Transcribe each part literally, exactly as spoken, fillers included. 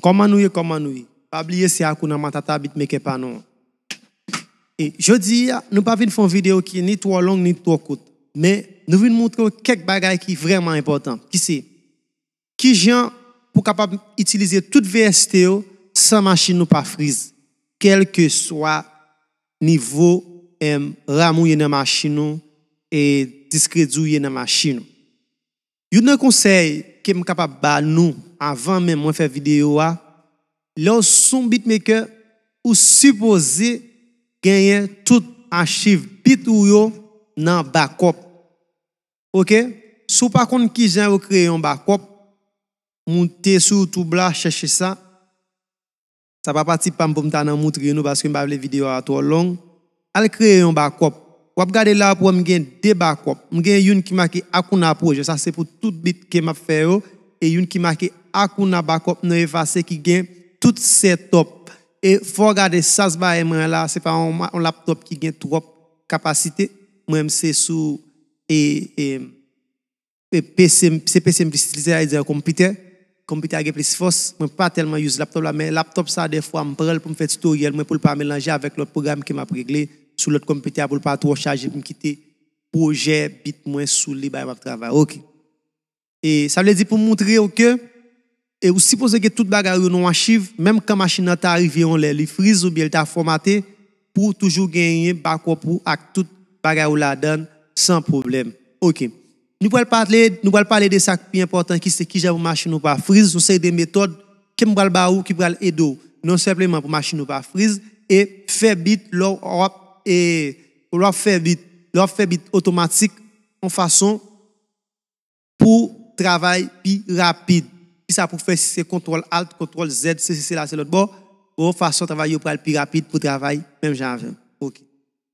Kòman nou ye, kòman nou ye? Pa bliye se Hakuna Matata beatmaker pa nou an. E jodi a, nou pa vin fè yon videyo ki ni twò long ni twò kout. Men, nou vin montre w kèk bagay ki vrèman enpòtan, ki se kijan pou kapab itilize tout V S T yo san machin ou pa friz, kèlkeswa nivo, em, ram ou ye nan machin ou e diskredi w ye nan machin ou. Youn nan konsèy ke m kapab ba nou avan menm mwen fè videyo a, lè w se yon beatmaker, ou sipoze genyen tout achiv beat ou yo nan backup. Oke? Si w pa konn kijan yo kreye yon backup, moute sou YouTube la, chèche sa. Sa pa pati pa m pou m ta nan moutre nou, paske m pa vle videyo a twò long. Al kreye yon backup. W ap gade la, w ap wè m gen de backup. M gen youn ki make Hakuna Project, sa se pou tout beat ke m ap fè yo, e youn ki make Hakuna Backup non efase ki gen tout setup. E fò w gade sas bagay mwen an la, se pa yon ma-, yon laptop ki gen twòp kapasite. Mwen, m se sou, e, e, e, P C m, se P C m plis itilize, sa vle di konpitè. Konpitè a gen plis fòs. Mwen pa tèlman use laptop la, men laptop sa, dèfwa, m pran l pou m fè tutorial mwen, pou l pa melanje avèk lòt pwogram ke m ap regle sou lòt konpitè a, pou l pa twò chaje, pou m kite pwojè beat mwen sou li, bagay m ap travay. Oke. E sa vle di pou m montre w ke, e ou sipoze gen tout bagay ou yo nan yon achiv, menm kan machin nan ta rive yon lè li friz oubyen li ta fòmate, pou w toujou genyen backup ou ak tout bagay ou ladan l san pwoblèm. Oke. Nou pral pale, nou pral pale de sa k pi enpòtan, ki se kijan pou machin ou pa friz, yon seri de metòd ke m pral ba ou ki pral ede w non senpleman pou machin ou pa friz, e fè beat lè w ap, e, lè w ap fè beat, lè w ap fè beat otomatik yon fason pou travay pi rapid. Kisa pou fè si se kontwòl Alt, kontwòl Z, se, se, se la, se lòt bò. Bon, fason travay yo pral pi rapid pou travay menm jan avè m. Oke.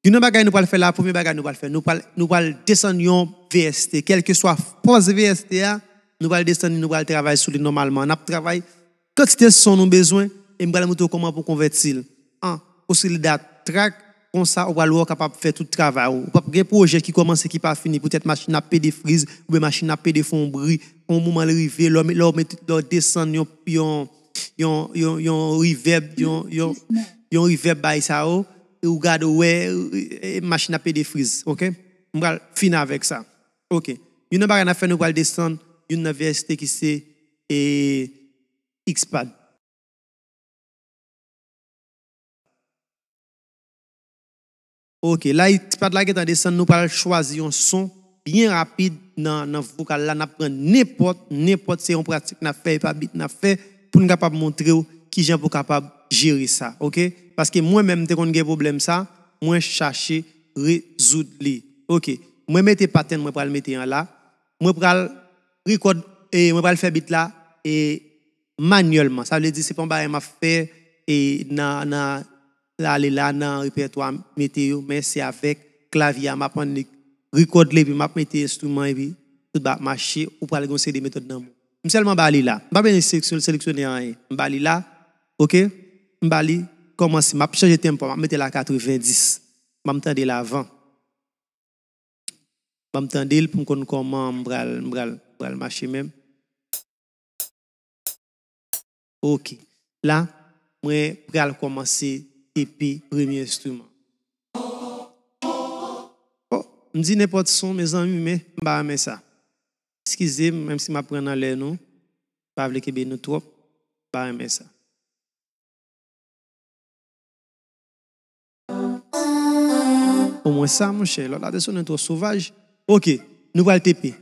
Youn nan bagay nou pral fè la, premye bagay nou pral fè, nou pral, nou pral desann yon V S T, kèlkeswa fòs V S T a, nou pral desann li, nou pral travay sou li nòmalman. N ap travay kantite son nou bezwen, e m pral montre w kòman pou konvèti l an oscillat track, konsa ou pral wè w kapab fè tout travay ou. Ou p ap gen pwojè ki kòmanse ki pa fini, poutèt machin ap pede friz, oubyen machin ap pede fè yon bri, yon moman l rive, lè w met, lè w met, lè w desann yon, yon, yon, yon, yon reverb, yon, yon, yon reverb bay sa yo, e ou gade, ou wè, e, e, machin ap pede friz, oke? M pral fin avèk sa. Oke. Youn nan bagay n ap fè, nou pral desann youn nan V S T ki se, e, X-Pad. Oke, la X-Pad la gentan desann, nou pral chwazi yon son byen rapid nan, nan vokal la, n ap pran nenpòt, nenpòt, se yon pratik n ap fè, e pa beat n ap fè, pou n kapab montre w kijan pou kapab jere sa, oke? Paske mwen menm, m te konn gen pwoblèm sa, mwen chache rezoud li. Oke, mwen mete pattern, mwen pral mete an la, mwen pral record, e mwen pral fè beat la, e manyèlman. Sa vle di, se pa yon bagay m ap fè, e nan, nan, ale la, nan repètwa, mete yo, men se avèk klavye a, m ap annik record li, epi m ap mete enstriman, epi tout bagay ap mache, ou pral gen yon seri de metòd nan men w. M sèlman ba li la. M pa bezwen seleksyon-, seleksyone anyen. M ba li la, oke? M ba li, kòmanse. M ap chanje tempo, m ap mete l a katrevenndis. Ban m tande l avan. Ban m tande l pou m konn kòman m pral, m pral, m pral mache menm. Oke. La, mwen pral kòmanse tepe premye enstriman. Oh, m di nenpòt son, mezanmi, men m pa renmen sa. Eskize m, menm si m ap pran nan lè nou, m pa vle kenbe nou twòp, m pa renmen sa. Omwen sa, monchè, lòt la te sonnen twò sovaj. Oke, nou pral tepe.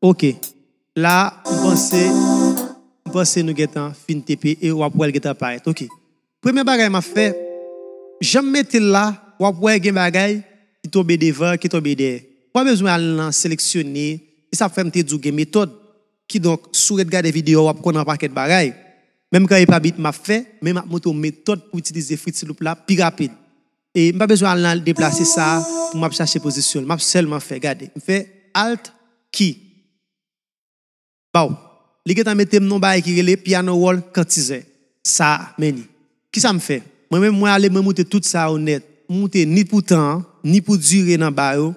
Oke. La, m panse, m panse nou gentan fin tepe e w ap wè l gentan parèt. Oke. Premye bagay m ap fè, jan m mete l la, w ap wè gen bagay ki tonbe devan, ki tonbe dèyè. W pa bezwen al nan seleksyone, e sa fè m te di w gen metòd. Kidonk, si w ret gade videyo a, w ap konn yon pakèt bagay. Menm kan e pa beat m ap fè, men m ap montre w metòd pou itilize Fruity Loop la pi rapid. E m pa bezwen al nan deplase sa pou m ap chache pozisyon l. M ap sèlman fè, gade. M fè Alt Key. Baw. Li gentan mete m nan bagay ki rele piano roll quantizè. Sa, men li. Kisa m fè? Mwen menm, mwen ale, mwen moute tout sa yo nèt. M moute ni pou tan an, ni pou dire nan ba yo,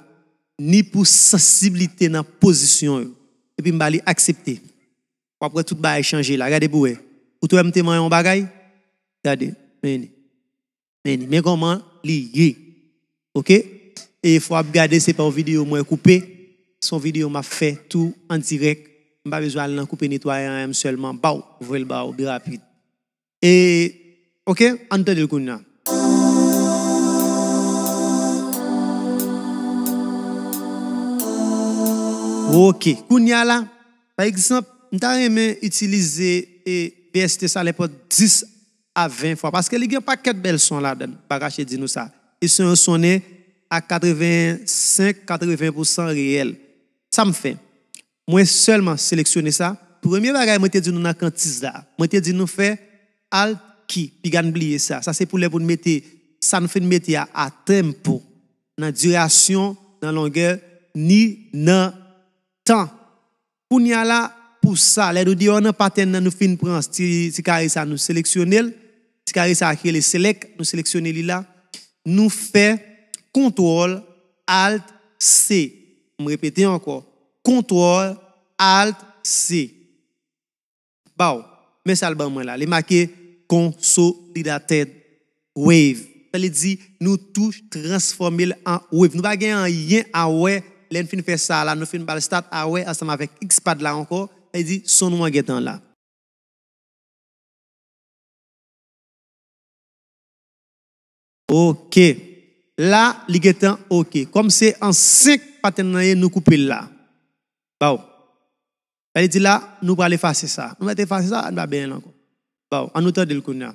ni pou sansiblite nan pozisyon yo. Epi m ba li aksepte. W ap wè tout bagay chanje la. Gade pou wè. Ou te wè m te manyen yon bagay? Gade. Men li. Men li. Men kòman li ye. Oke? E fò w ap gade, se pa yon videyo mwen koupe. Se yon videyo m ap fè tou an dirèk. M pa bezwen al nan koupe netwaye anyen, m sèlman ba w, voye l ba w byen rapid. E, oke, ann tande l kounye a. Oke, kounye a la, pa egzanp, m ta renmen itilize, e, V S T sa nenpòt dis a ven fwa, paske li gen pakèt bèl son ladan l, m pa kache di nou sa. E son yo sonnen a katrevensenk, katreven pousan reyèl. Sa m fè? Mwen sèlman seleksyone sa. Premye bagay mwen te di nou nan kantiz la, mwen te di nou fè Alt key, piga n bliye sa. Sa se pou lè pou n mete sa nou fin mete a, a tempo, nan dirasyon, nan longè, ni nan tan. Kounye a la, pou sa, lè nou deyò nan patèn nan, nou fin pran ti, ti kare sa, nou seleksyone l. Ti kare sa ki rele select, nou seleksyone li la. Nou fè kontwòl Alt C. M repete ankò, kontwòl Alt C. Baw, men sa l ban mwen la. Li make Consolidated Wave. Sa vle di, nou tou transfòme l an wave. Nou pa gen anyen a wè lè n fin fè sa la, nou fin ba l start a wè ansanm avèk X pad la ankò. Sa vle di, son nou an gentan la. Oke. La, li gentan oke. Kòm se an senk patèn nan ye, nou koupe l la. Baw. Sa vle di la, nou pral efase sa. Nou mèt efase sa, nou pa benyen l ankò. Baw, ann nou tande l kounye a.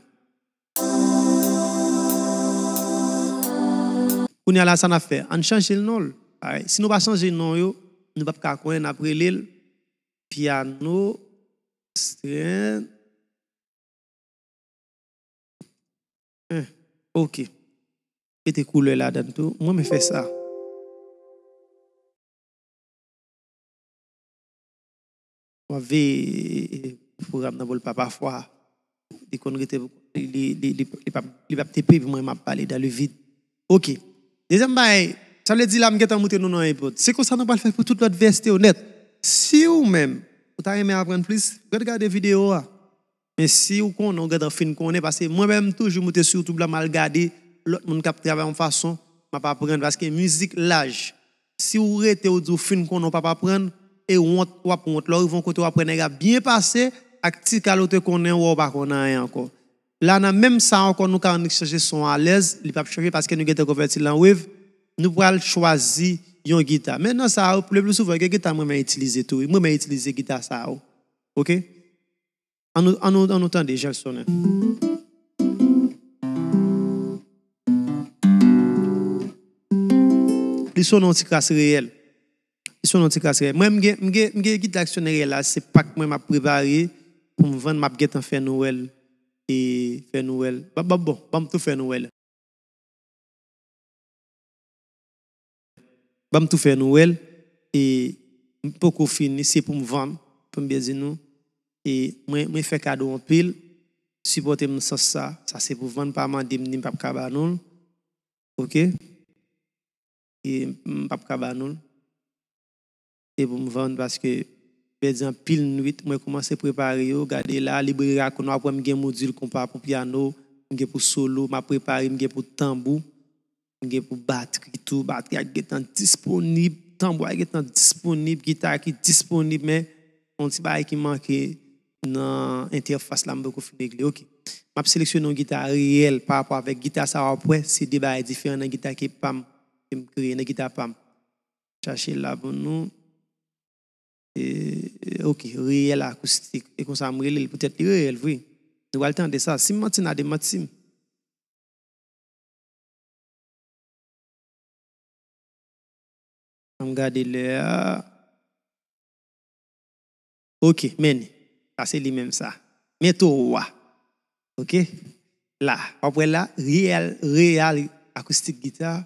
Kounye a la, sa n ap fè? Ann chanje l non l. Alright. Si nou pa chanje non yo, nou p ap ka konnen n ap rele l Piano Strand. Eh, oke. Mete koulè ladan l tou. Mwen, mwen fè sa. W ap veye, e, e, pwogram nan pou l pa pafwa. Li konn rete, li, li, li, li, li p ap, li p ap tepe, epi mwen, m ap pale dans le vide. Oke. Dezyèm bagay, sa vle di la, m gentan montre nou nan epòt. Se konsa nou pral fè pou tout lòt V S T yo nèt. Si ou menm, ou ta renmen aprann plis, ret gade videyo a. Men si ou konnen, ou gentan fin konnen, paske mwen menm, m toujou moute sou YouTube la, m al gade lòt moun k ap travay yon fason, m ap aprann, paske mizik laj. Si ou rete, ou di ou fin konnen, ou p ap aprann, e wont, w ap wont. Lè w rive yon kote, w ap wè nèg la byen pase, ak ti kal ou te konnen, ou wè w pa konn anyen ankò. La, nan menm sa ankò, nou ka annik chanje son alèz, li p ap chanje paske nou gentan konvèti l an wave. Nou pral chwazi yon gita. Men nan sa yo, le pli souvan, gen gita mwen renmen itilize tou, wi. Mwen renmen itilize gita sa yo. Oke? An nou, an nou, an nou tande jan l sonnen. Li sonnen yon ti kras reyèl. Li sonnen yon ti kras reyèl. Mwen, m gen, m gen, m gen gita k sonnen reyèl la, se pak mwen m ap prepare pou m vann, m ap gentan fè nou wè l. E fè nou wè l. Bon, bon, bon, ban m tou fè nou wè l. Ban m tou fè nou wè l. E m poko fini, se pou m vann, pou m byen di nou. E mwen, mwen fè kado anpil. Sipòte m nan sans sa. Sa se pou vann, pa mande m ni m p ap ka ba nou l. Oke? E m p ap ka ba nou l. E pou m vann paske m pèdi anpil nwit. Mwen kòmanse prepare yo. Gade la, libreri Akuna, w ap wè m gen modil konpa pou pyano, m gen pou solo, m ap prepare, m gen pou tanbou, m gen pou batri tou. Batri a gentan disponib, tanbou a gentan disponib, gita ki disponib, men yon ti bagay ki manke nan entèfas la, m poko fin regle. Oke. M ap seleksyone yon gita reyèl pa rapò avèk gita sa w ap wè, se de bagay diferan nan gita ke pa m, ke m kreye, nan gita pa m. Chache l la pou nou. E, e, oke, reyèl akoustik. E konsa m rele l, poutèt li reyèl vre. Nou pral tande sa. Si m manti, n a demanti m. Ann gade lè a. Oke, men li. Sa se li menm sa. Men towo a. Oke? La, w ap wè la, reyèl, reyèl akoustik gita,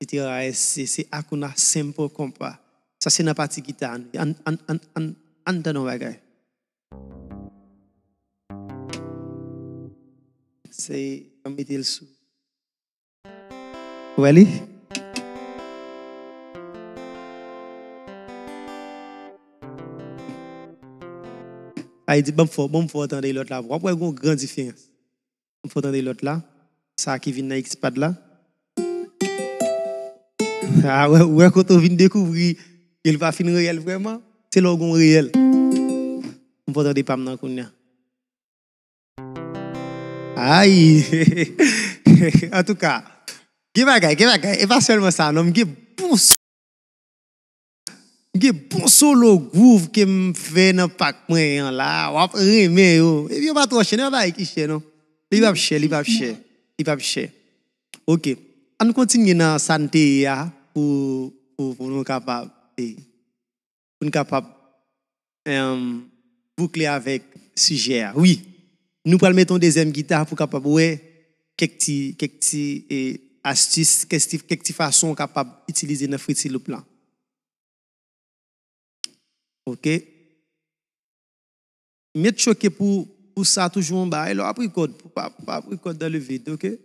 etsetera. Se, se Akuna Simple Compa. Sa se nan pati gita. Ann, ann, ann, ann, ann tande yon bagay. Se, an mete l sou. Ou wè li? Ay di, ban m fè, ban m fè w tande lòt la. W ap wè gon gran diferans. Ban m fè w tande lòt la. Sa ki vin nan Xpad la. Ah, wè, wè kote w vin dekouvri ke l pa fin reyèl vrèman. Se lè w gon reyèl. Ban m fè w tande pa m nan kounye a. Ay! Antouka, gen bagay, gen bagay. E pa sèlman sa, non, m gen bon s-, m gen bon solo gwouv ke m fè nan pak mwen an la. W ap renmen yo. Epi yo pa twò chè, non, bagay ki chè, non. Li p ap chè, li p ap chè. Li p ap chè. Oke. Ann kontinye nan sa n te ye a pou, pou, pou nou kapab, e, pou n kapab, em, boukle avèk sijè a. Wi, nou pral mete yon dezyèm gita pou kapab wè kèk ti, kèk ti, e, astis, kèk ti, kèk ti fason w kapab itilize nan Fruity Loop la. Oke. Met choke pou, pou sa toujou yon bagay. Lè w ap rekòd, pou pa, pou pa ap rekòd dans le vide, oke?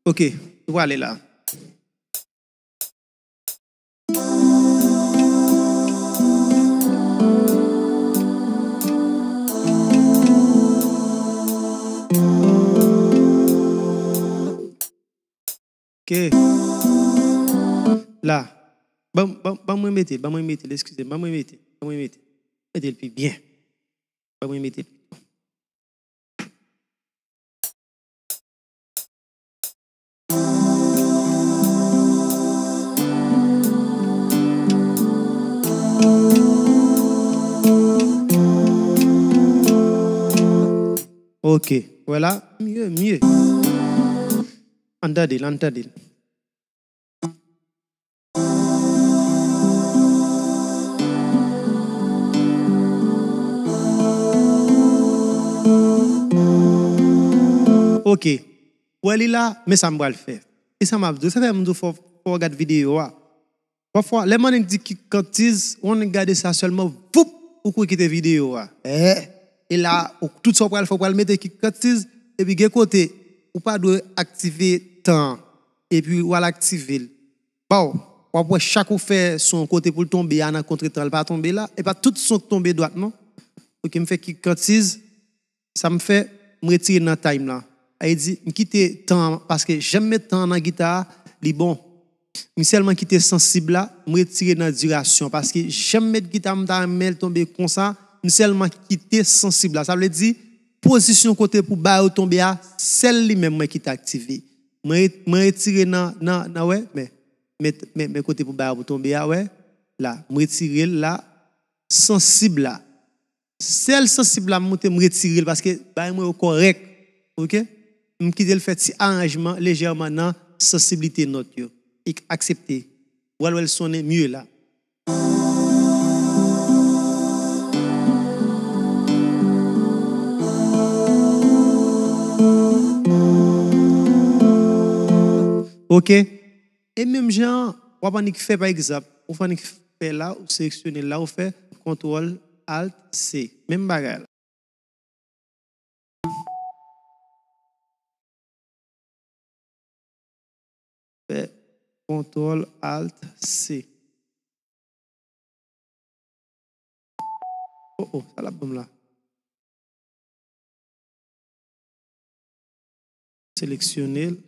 Oke, nou prale la. Oke. La. Ban, ban, ban mwen mete l, ban mwen mete l, eskize m, ban mwen mete l, ban mwen mete l. Mete l pi byen. Ban mwen mete l. Oke. Vwala. Mye, mye. Ann tande l, ann tande l. Oke. Ou wè li la, men sa m pral fè. E sa m ap di w, sa fè m di w fò, fò w gad videyo a. Pafwa, lè m annik di kick kantiz, ou annik gade sa sèlman, voup, ou kouri kite videyo a. Eh, e la, ou, tout sa w pral fè, w pral mete kick kantiz, epi gen kote, ou pa dwe aktive tan an. Epi w al aktive l. Baw, w ap wè chak ou fè son kote pou l tonbe a nan kontretan, l pa tonbe la. E pa tout son k tonbe dwat, non. Oke, m fè kick kantiz. Sa m fè, m retire nan time la. Sa vle di, m kite tan an, paske jan m met tan an nan gita a, li bon. M sèlman kite sansib la, m retire nan dirasyon, paske jan m met gita a, m ta renmen l tonbe konsa, m sèlman kite sansib la. Sa vle di, pozisyon kote pou ba yo tonbe a, sèl li menm mwen kite aktive. Mwen re-, mwen retire nan, nan, nan, wè, men, men, men, men kote pou ba yo pou tonbe a, wè, la, m retire l la, sansib la. Sèl sansib la m moute, m retire l paske bagay mwen yo kòrèk. Oke? M kite l fè ti aranjman lejèman nan sansiblite nòt yo. E aksepte. W al wè l sonnen mye la. Oke? E menm jan an, w ap annik fè, pa egzanp, ou fè annik fè la, ou seleksyone la, ou fè kontwòl alt C. Menm bagay la. Fè kontwòl alt C. Oh, oh, sa l ap ban m la. Seleksyone l.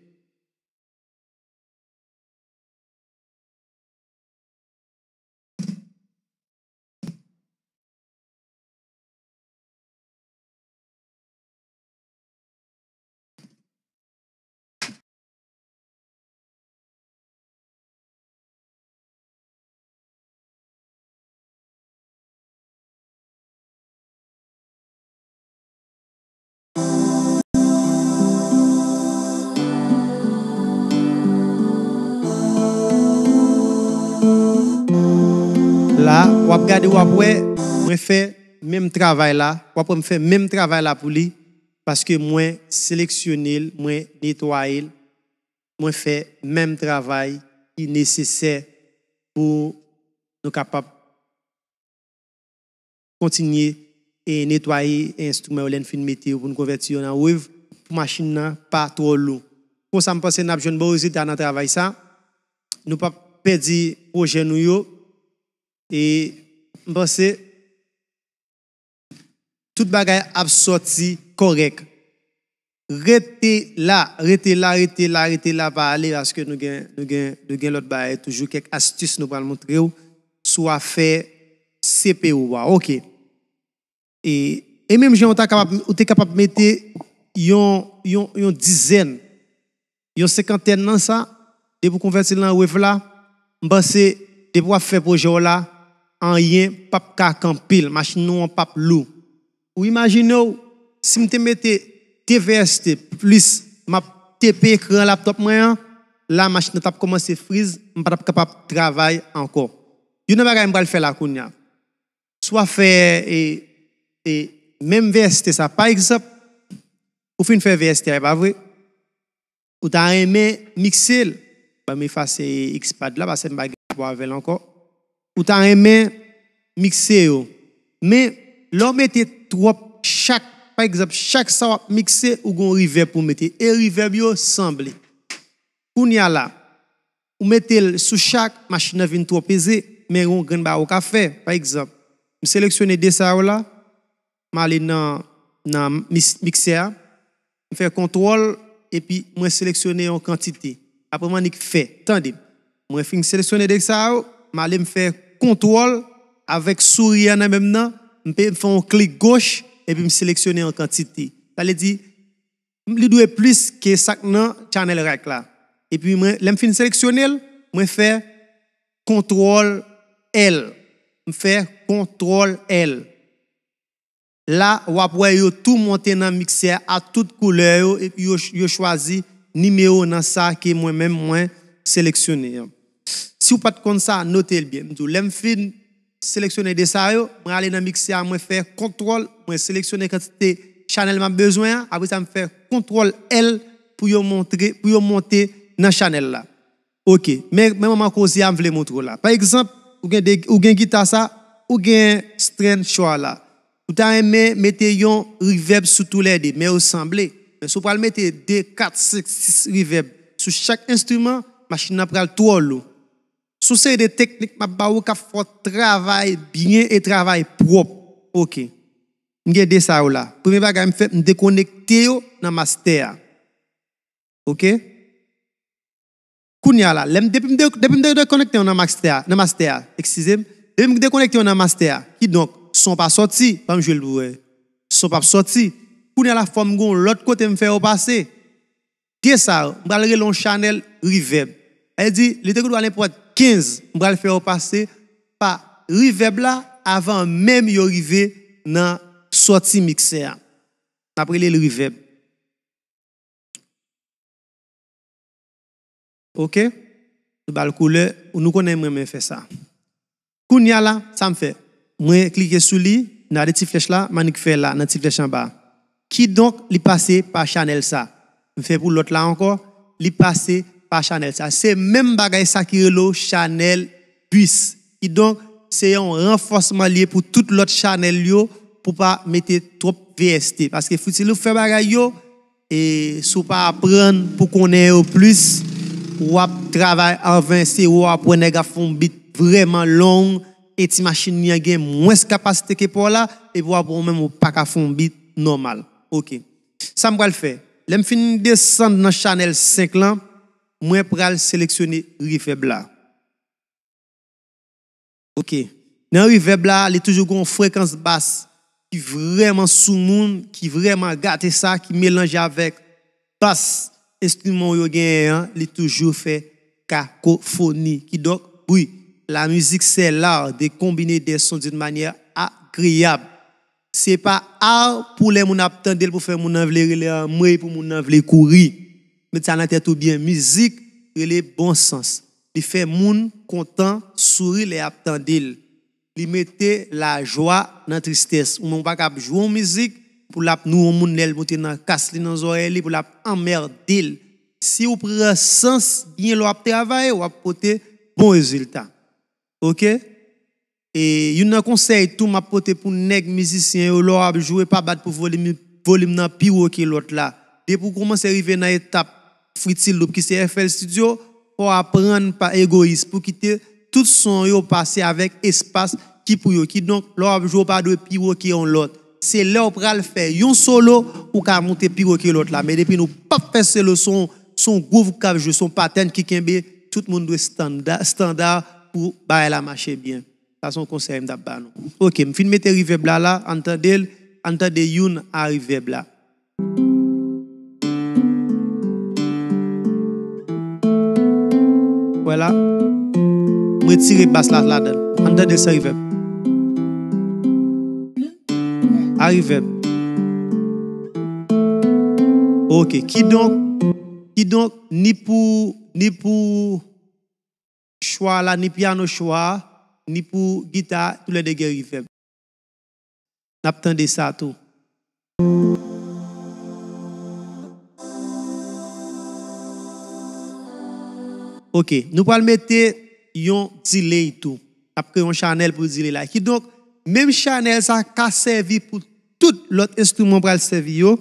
La, w ap gade, w ap wè, mwen fè menm travay la. W ap wè m fè menm travay la pou li, paske mwen seleksyone l, mwen netwaye l, mwen fè menm travay ki nesesè pou nou kapab kontinye e netwaye enstriman yo lè n fin mete yo pou n konvèti yo nan wave pou machin nan pa twò lou. Konsa, m panse n ap jwenn bon rezilta nan travay sa. Nou p ap pèdi pwojè nou yo. E m panse tout bagay ap sòti kòrèk. Rete la, rete la, rete la, rete la, pa ale, paske nou gen, nou gen, nou gen lòt bagay toujou, kèk astis nou pral montre w sou afè C P U a. Oke. E, e menm jan ou ta kapab, ou te kapab mete yon, yon, yon dizèn, yon senkantèn nan sa, depi w konvèti l nan wave la, m panse, depi w ap fè pwojè w la, anyen p ap ka kanpe l, machin nou an p ap lou. Ou imajine w, si m te mete de V S T plis m ap tepe ekran laptòp mwen an, la machin nan t ap kòmanse friz, m pa t ap kapab travay ankò. Youn nan bagay m pral fè la kounye a, swa fè e, e, menm V S T sa, pa egzanp, ou fin fè V S T a, e pa vre? Ou ta renmen mikse l. Ban m efase X pad la, paske m pa gen rapò avè l ankò. Ou ta renmen mikse yo. Men, lè w mete twòp chak, pa egzanp, chak sa w ap mikse, ou gon reverb pou w mete. E reverb yo sanble. Kounye a la, ou mete l sou chak, machin nan vin twò peze, men gon grenn bagay ou ka fè. Pa egzanp, m seleksyone de sa yo la, m ale nan, nan mis- miksè a, m fè kontwòl, epi mwen seleksyone yon kantite. Apre m annik fè, tande, mwen fin seleksyone de sa yo, m ale m fè kontwòl avèk souri a nan men m nan, m pe fè yon klik goch, epi m seleksyone yon kantite. Sa vle di, li dwe plis ke sa k nan channel rack la. Epi mwen, lè m fin seleksyone l, mwen fè kontwòl L. M fè kontwòl L. La, w ap wè yo tou monte nan miksè a, tout koulè yo, epi yo, yo chwazi nimewo nan sa ke mwen menm mwen seleksyone an. Si w pa t konn sa, note l byen. M di w, lè m fin seleksyone de sa yo, mwen ale nan miksè a, mwen fè kontwòl, mwen seleksyone kantite chanèl m ap bezwen an, apre sa m fè kontwòl L pou yo montre, pou yo monte nan chanèl la. Oke, men, men manman koze a m vle montre w la. Pa egzanp, ou gen de, ou gen gita sa, ou gen strand chwa la. Ou ta renmen mete yon reverb sou toulède, men yo sanble. Men si w pral mete de, kat, senk, sis reverb sou chak enstriman, machin nan pral twò lou. S on seri de teknik m ap ba ou k ap fè w travay byen e travay pwòp. Oke. M gen de sa yo la. Premye bagay m fè, m dekonekte yo nan mastè a. Oke? Kounye a la, lè m, depi m de-, depi m de-, dekonekte yo nan mastè a, nan mastè a, eskize m, depi m dekonekte yo nan mastè a, kidonk, son pa sòti, ban m jwe l pou w wè. Son p ap sòti. Kounye a la, fò m gen yon lòt kote m fè yo pase. De sa yo, m pral rele yon chanèl reverb. Sa vle di, li te gendwa nenpòt kenz, m pral fè yo pase pa reverb la avan menm yo rive nan sòti miksè a. N ap rele l reverb. Oke? Nou ba l koulè, nou konnen m renmen fè sa. Kounye a la, sa m fè? Mwen klike sou li, nan de ti flèch la, m annik fè la, nan ti flèch anba. Kidonk, li pase pa chanèl sa. M fè pou lòt la ankò, li pase pa chanèl sa. Se menm bagay sa ki rele w chanèl bus. Kidonk, se yon ranfòsman li ye pou tout lòt chanèl yo, pou pa mete twòp V S T. Paske fouti lou fè bagay yo, e si w pa aprann pou konnen yo plis, w ap travay anven, se w ap wè nèg ap fè yon beat vrèman long, e ti machin li an gen mwens kapasite ke pa w la, epi w ap wè w menm ou pa ka fè yon beat nòmal. Oke. Sa m pral fè, lè m fin desann nan chanèl senk lan, mwen pral seleksyone reverb la. Oke. Nan reverb la, li toujou gen yon frekans bas ki vrèman sou moun, ki vrèman gate sa, ki melanje avèk bas enstriman w yo genyen an, li toujou fè kakofoni. Kidonk, wi, la musique c'est l'art de combiner des sons d'une manière agréable. Se pa art pou lè moun ap tande l pou fè moun nan vle rele anmwey, pou moun nan vle kouri. Met sa nan tèt ou byen, mizik rele bon sans. Li fè moun kontan, souri lè y ap tande l. Li mete lajwa nan tristès. Ou menm ou pa kab jwe yon mizik pou l ap nou yon moun lè l moute nan kas li, nan zòrèy li, pou l ap anmède l. Si w pran sans byen lè w ap travay, w ap pote bon rezilta. Oke? E youn nan konsèy tou m ap pote pou nèg mizisyen yo, lè w ap jwe, pa bat pou volim, volim nan pi wo ke lòt la. Depi w kòmanse rive nan etap Fritzy Loup ki se F L Studio, fò w aprann pa egoyis pou kite tout son yo pase avèk espas ki pou yo. Kidonk, lè w ap jwe, w pa dwe pi wo ke yon lòt. Se lè w pral fè yon solo, ou ka monte pi wo ke lòt la. Men depi nou p ap fè solo, se yon, se yon gwouv k ap jwe, se yon patèn ki kenbe, tout moun dwe standa, estanda pou bagay la mache byen. Sa se yon konsèy m t ap ba nou. Oke, m fin mete reverb la la, ann tande l, ann tande youn a reverb la. Vwala. M retire bas la ladan. Ann tande l san reverb. A reverb. Oke, kidonk, kidonk, ni pou, ni pou chwa la, ni pyano chwa, ni pou gita, toulède gen reverb. N ap tande sa tou. Oke, nou pral mete yon delay tou. N ap kreye yon chanèl pou delay la. Kidonk, menm chanèl sa ka sèvi pou tout lòt enstriman pral sèvi yo.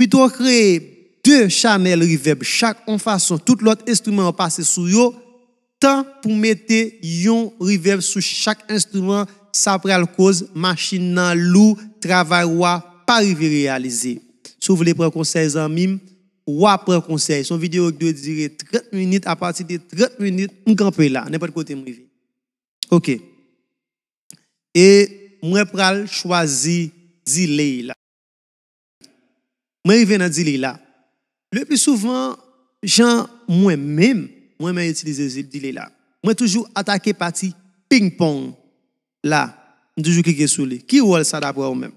Pito w kreye de chanèl reverb chak yon fason, tout lòt enstriman yo pase sou yo, tan pou mete yon reverb sou chak enstriman, sa pral koz machin nan lou, travay w a pa rive reyalize. Si w vle pran konsèy zanmi m, w a pran konsèy. Se yon videyo ki dwe dire trant minit, apati de trant minit, m kanpe la, nenpòt kote m rive. Oke. E mwen pral chwazi delay la. Mwen rive nan delay la. Le pli souvan, jan mwen menm, mwen menm itilize delay la. Mwen toujou atake pati ping pong la. M toujou klike sou li. Ki wòl sa daprè ou menm?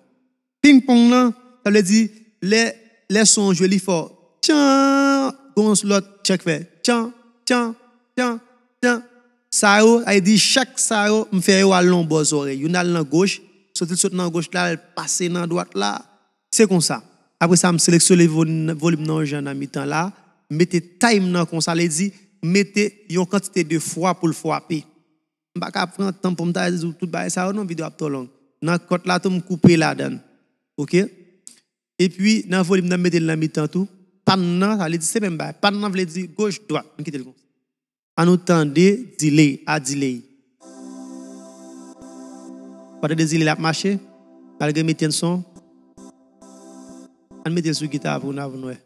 Ping pong nan, sa vle di, lè, lè son an jwe li fè w tjan, gon lòt tchèk fè tjan, tjan, tjan, tjan. Sa yo, sa vle di chak sa yo, m fè yo al nan bò zòrèy. Youn al nan goch, soti l sot nan goch la, al pase nan dwat la. Se konsa. Apre sa, m seleksyone volim, volim nan yon jan nan mitan la, m mete time nan konsa, vle di, m mete yon kantite de fwa pou l frape. M pa ka pran tan pou m ta di w tout bagay sa yo non, videyo ap twò long. Nan kòt la tou, m koupe ladan l. Oke? Epi, nan volim nan, m mete l nan mitan tou. Pan nan, sa vle di se menm bagay. Pan nan vle di goch, dwat. M kite l konsa. An nou tande delay, a delay. W a tande delay la ap mache, malgre m etenn son. Ann mete l sou gita pou n, pou n wè.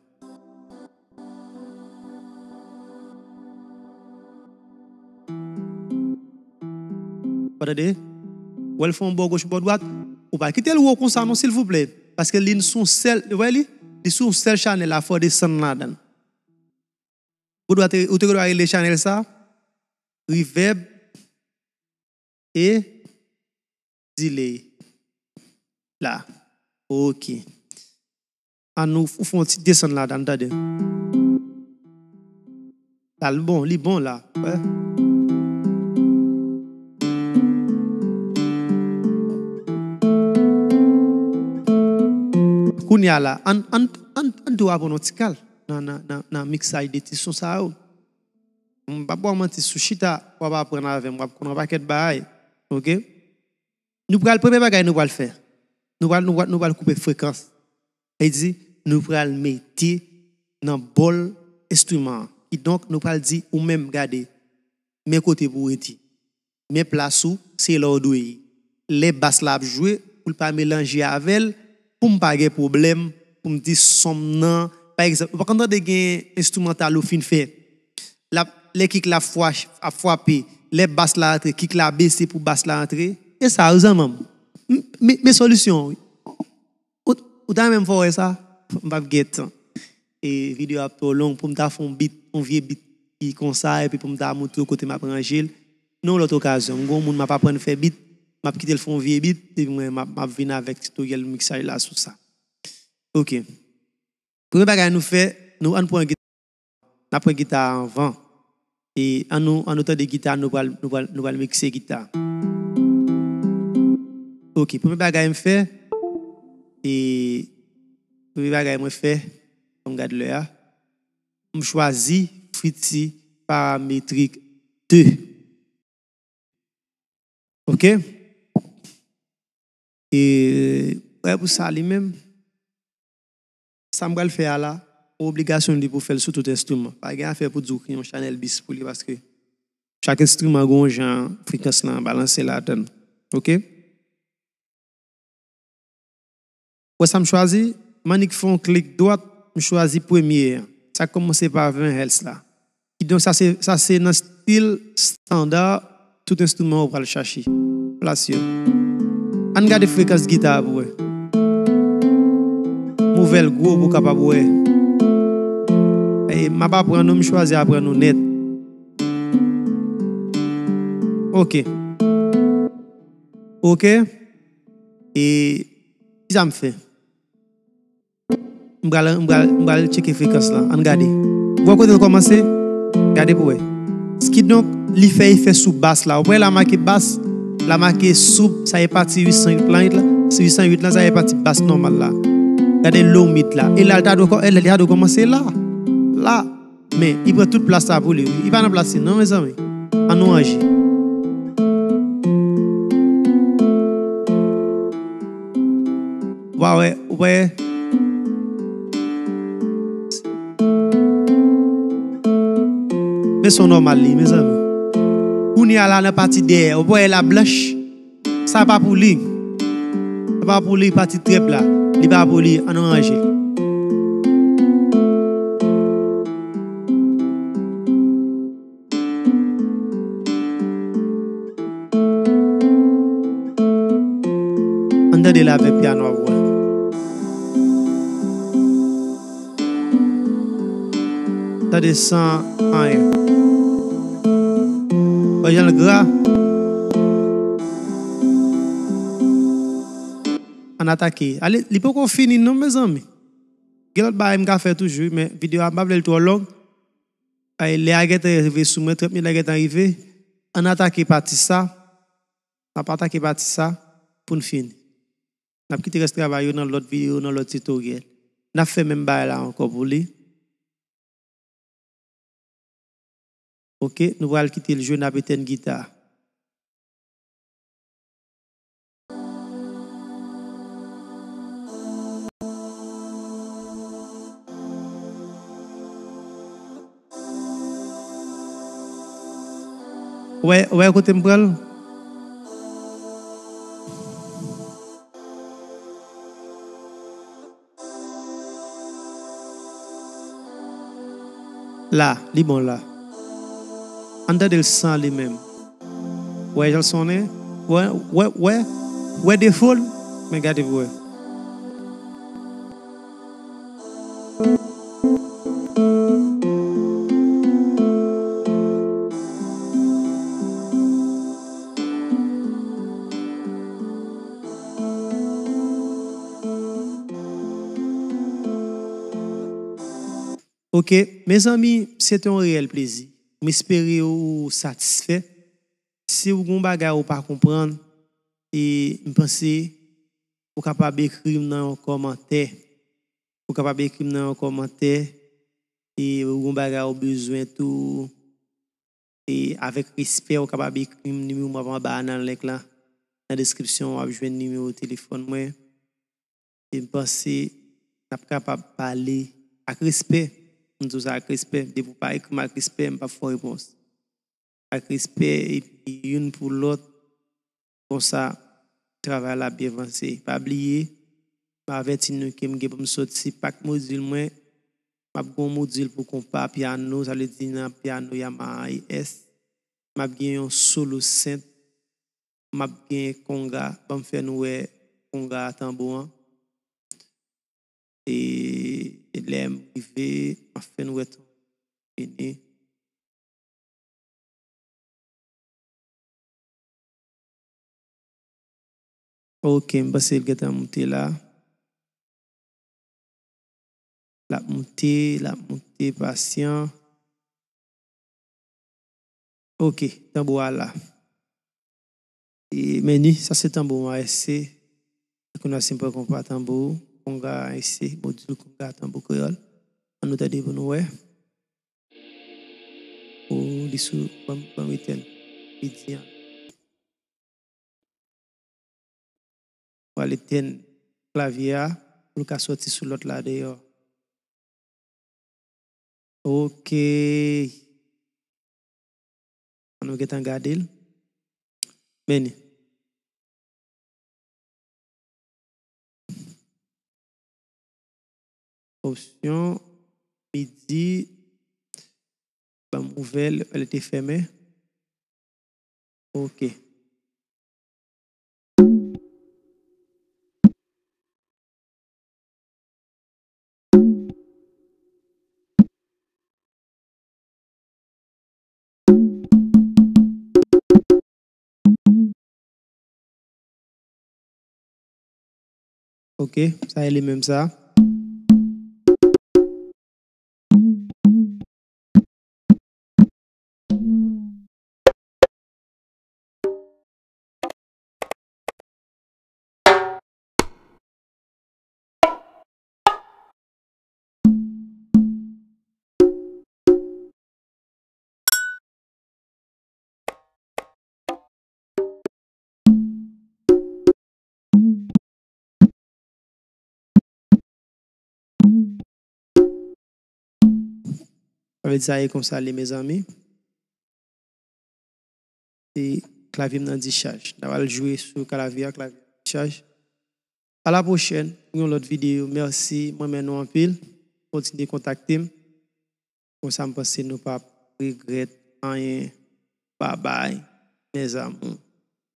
W a tande? W wè l fè yon bò goch, bò dwat. Ou pa kite l wo konsa non, silvouplè. Paske li sou yon sèl, ou wè li? Li sou yon sèl chanèl la, fò w desann ladan l. Ou dwa te, ou te dwa rele chanèl sa, reverb e delay. La. Oke. An nou, ou fè yon ti desann ladan, tande. La, li bon, li bon la. Wè. Kounye a la, an, an, an, an tou aprann yon ti kal nan, nan, nan, nan miksaj de ti son sa yo. M p ap ba w manti, si w chita, w ap aprann avè m, w ap konn yon pakèt bagay. Oke? Nou pral, premye bagay nou pral fè, nou pral, nou pral, nou pral koupe frekans. Sa vle di, nou pral mete nan bòl enstriman an. Kidonk, nou pral di, ou menm, gade, men kote pou w rete. Men plas ou, se la w dwe ye. Lè bas la ap jwe, pou l pa melanje avè l, pou m pa gen pwoblèm, pou m di son m nan. Pa egzanp, ou pa konn tande gen enstrimantal ou fin fè. L ap, lè kik la ap fwa-, ap frape, lè bas la antre, kik la bese pou bas la antre. E sa, zanmi m. M, men, men solisyon, wi. Ou, ou ta renmen m fè w wè sa? M p ap gen tan. E videyo a ap twò long pou m ta fè yon bit, yon vye bit ki konsa, epi pou m ta montre w kote m ap ranje l. Nan yon lòt okazyon, m gen yon moun m ap aprann fè bit, m ap kite l fè yon vye bit, epi mwen, m ap, m ap vin avèk titoryèl miksaj la sou sa. Oke. Premye bagay nou fè, nou ann pran gita. N ap pran gita a anvan. E an nou, an nou tande gita, nou pral, nou pral, nou pral mikse gita. Oke, premye bagay m fè, e premye bagay mwen fè, an m gad lè a, m chwazi Fritzy Parametric de. Oke? E, wè, pou sa li menm, sa m pral fè a la, ou obligasyon li pou fè l sou tout enstriman. Pa gen afè pou di w kreye yon chanèl bis pou li, paske chak enstriman gen yon jan frekans lan balanse ladan l. Oke? Wè sa m chwazi? M annik fè yon klik dwat, m chwazi premye an. Sa k kòmanse pa ven Hz la. Kidonk, sa se, sa se nan stil estanda tout enstriman ou pral chache. Plas yo. Ann gade frekans gita a pou wè. M ouvè l gwo pou w kapab wè. E, m ap aprann nou, m chwazi aprann nou nèt. Oke. Oke. E, kisa m fè? M pral, m pral, m pral tcheke frekans lan. Ann gade. Ou wè kote l kòmanse? Gade pou wè. Kidonk, li fè efè sou bas la. Ou wè la make bas, la make sou, sa e pati uit san uit lan, uit lan. Se uit san uit lan, sa e pati bas nòmal la. Gade low mid la. E la, l ta dwe kò-, e la, li ta dwe kòmanse la. La. Men, li pran tout plas la pou li. Li pa nan plas li, non, mezanmi. Ann nou ranje. Ou pa wè, ou pa wè. Men son nòmal li, mezanmi. Kounye a la nan pati dèyè, ou pa wè la blanch. Sa pa pou li. Sa pa pou li, pati trèp la. Li pa pou li, ann ranje. Ann tande l avèk pyano a pou wè. Tande san anyen. Wè jan l gra. Ann atake. Ale, li poko fini non, mezanmi. Gen lòt bagay m ka fè toujou, men videyo a m pa vle l twò long. Ay, lè a gentan rive sou mwen, trant minit la gentan rive. Ann atake pati sa. N ap atake pati sa pou n fini. N ap kite rès travay yo nan lòt videyo, nan lòt titoryèl. N ap fè menm bagay la ankò pou li. Oke, nou pral kite l jwe, n ap etèn gita a. Wè, wè kote m pran l. La, li bon la. Ann tande l san li menm. Wè jan l sonnen. Wè, wè, wè, wè defo l. Men gade pou wè. Oke, mezanmi, se te yon reyèl plezi. M espere ou satisfè. Si w gen yon bagay ou pa konprann, e m panse ou kapab ekri m nan yon kòmantè. Ou kapab ekri m nan yon kòmantè. E ou gen yon bagay ou bezwen tou, e avèk respè, ou kapab ekri m, nimewo m ap anba a nan link la. Nan deskripsyon, w ap jwenn nimewo telefòn mwen. E m panse n ap kapab pale ak respè. M di w sa ak respè. Depi w pa ekri m ak respè, m p ap fè w repons. Ak respè, epi youn pou lòt, konsa, travay la ap byen vanse. Pa bliye, m avèti nou ke m gen pou m soti pak modil mwen. M ap gen yon modil pou konpa, pyano, sa vle di nan pyano Yamaha E S. M ap gen yon solo synth. M ap gen konga, ban m fè nou wè konga a, tanbou an. E lè m rive, m ap fè nou wè tanbou vini. Oke, m panse l gentan moute la. L ap moute, l ap moute, pasyan. Oke, tanbou a la. E, meni, sa se tanbou A S C. Kounye a se pran konpa tanbou, konga A S C, modil konga tanbou kreyòl. Ann nou tande pou nou wè. O, li sou, ban m, ban m etèn. Li di an. L etenn klavye a pou l ka sòti sou lòt la deyò. Ok. Ann nou gentan gade l. Men li. Opsyon, midi, ban m ouvè l, li te fèmen. Ok. Ok, sa e li menm sa. Sa vle di sa e konsa li, mezanmi. Se klavye m nan dichaj. N a pral jwe sou klavye a, klavye a dichaj. A la pwochèn pou yon lòt videyo. Mèsi, m renmen nou anpil. Kontinye kontakte m. Konsa, m panse nou p ap regrèt anyen. Babay, mes amours.